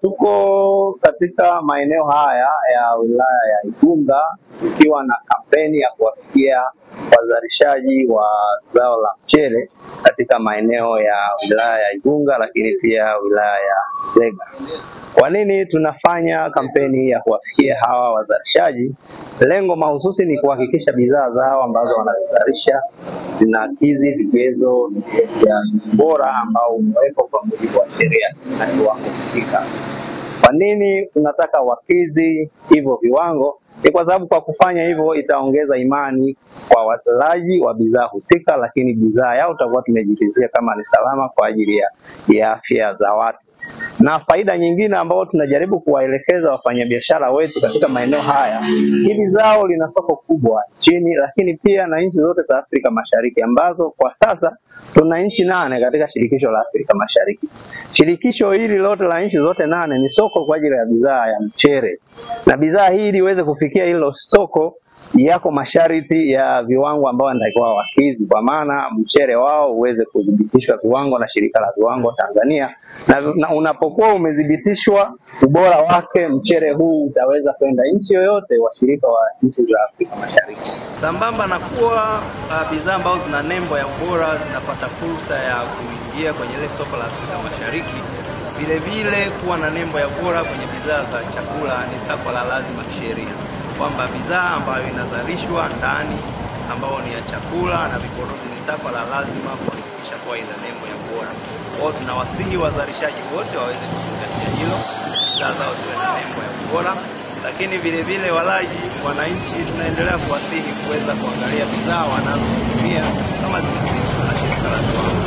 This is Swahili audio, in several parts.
Tuko katika maeneo haya ya wilaya ya Igunga tukiwa na kampeni ya kuwafikia wazalishaji wa zao la mchele katika maeneo ya wilaya ya Igunga, lakini pia wilaya ya Nzega. Kwa nini tunafanya kampeni ya kuwafikia hawa wazalishaji? Lengo mahususi ni kuhakikisha bidhaa zao ambazo wanazalisha zinakidhi vigezo vya ubora ambao umewekwa kwa mujibu wa sheria na kiwango husika. Kwa nini tunataka wakidhi hivyo viwango? Ni kwa sababu kwa kufanya hivyo itaongeza imani kwa walaji wa bidhaa husika, lakini bidhaa yao tutakuwa tumejiridhia kama ni salama kwa ajili ya afya za watu. Na faida nyingine ambayo tunajaribu kuwaelekeza wafanyabiashara wetu katika maeneo haya, hili zao lina soko kubwa nchini, lakini pia na nchi zote za Afrika Mashariki, ambazo kwa sasa tuna nchi 8 katika shirikisho la Afrika Mashariki. Shirikisho hili lote la nchi zote 8 ni soko kwa ajili ya bidhaa ya mchele, na bidhaa hii ili iweze kufikia hilo soko yako masharti ya viwango ambao wanatakiwa wakidhi, kwa maana mchele wao uweze kudhibitishwa viwango na shirika la viwango Tanzania, na unapokuwa umedhibitishwa ubora wake, mchele huu utaweza kwenda nchi yoyote washirika wa nchi za Afrika Mashariki. Sambamba na kuwa bidhaa ambazo zina nembo ya ubora zinapata fursa ya kuingia kwenye ile soko la Afrika Mashariki, vile vile kuwa na nembo ya ubora kwenye bidhaa za chakula ni takwa la lazima kisheria, kwamba bidhaa ambayo inazalishwa ndani ambayo ni ya chakula na vipodozi ni takwa la lazima kuhakikisha kuwa ina nembo ya ubora. Kwa hiyo tunawasihi wazalishaji wote waweze kuzingatia hilo, bidhaa zao ziwe na nembo ya ubora, lakini vile vile walaji, wananchi tunaendelea kuwasihi kuweza kuangalia bidhaa wanazotumia kama zimethibitishwa na shirika la viwango.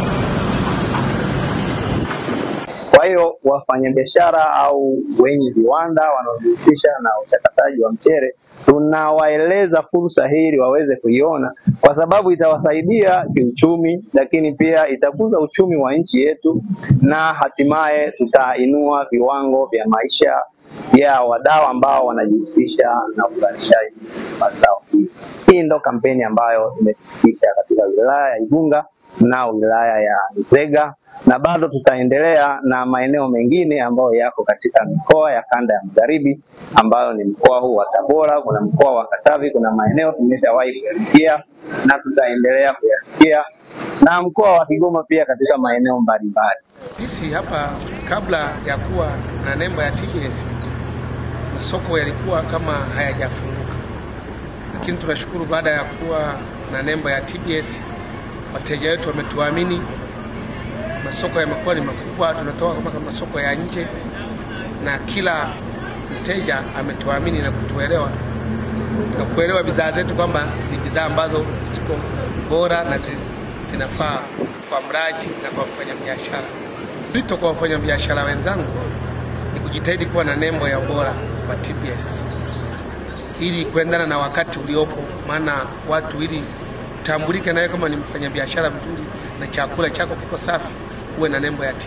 Kwa hiyo wafanyabiashara au wenye viwanda wanaojihusisha na uchakataji wa mchele tunawaeleza fursa hii ili waweze kuiona, kwa sababu itawasaidia kiuchumi, lakini pia itakuza uchumi wa nchi yetu, na hatimaye tutainua viwango vya maisha ya wadau ambao wanajihusisha na uzalishaji wa zao hili. Hii ndo kampeni ambayo imefikisha katika wilaya ya Igunga na wilaya ya Nzega, na bado tutaendelea na maeneo mengine ambayo yako katika mikoa ya kanda ya magharibi, ambayo ni mkoa huu wa Tabora, kuna mkoa wa Katavi, kuna maeneo tumeshawahi kuyafikia na tutaendelea kuyafikia, na mkoa wa Kigoma pia katika maeneo mbalimbali. Sisi hapa kabla ya kuwa na nembo ya TBS masoko yalikuwa kama hayajafunguka, lakini tunashukuru baada ya kuwa na nembo ya TBS wateja wetu wametuamini. Masoko yamekuwa ni makubwa, tunatoa kama masoko ya nje, na kila mteja ametuamini na kutuelewa na kuelewa bidhaa zetu kwamba ni bidhaa ambazo ziko bora na zinafaa kwa mraji na kwa mfanyabiashara. Wito kwa wafanyabiashara wenzangu ni kujitahidi kuwa na nembo ya ubora wa TBS ili kuendana na wakati uliopo, maana watu ili tambulike nawe kama ni mfanyabiashara mzuri na chakula chako kiko safi, uwe na nembo ya TBS.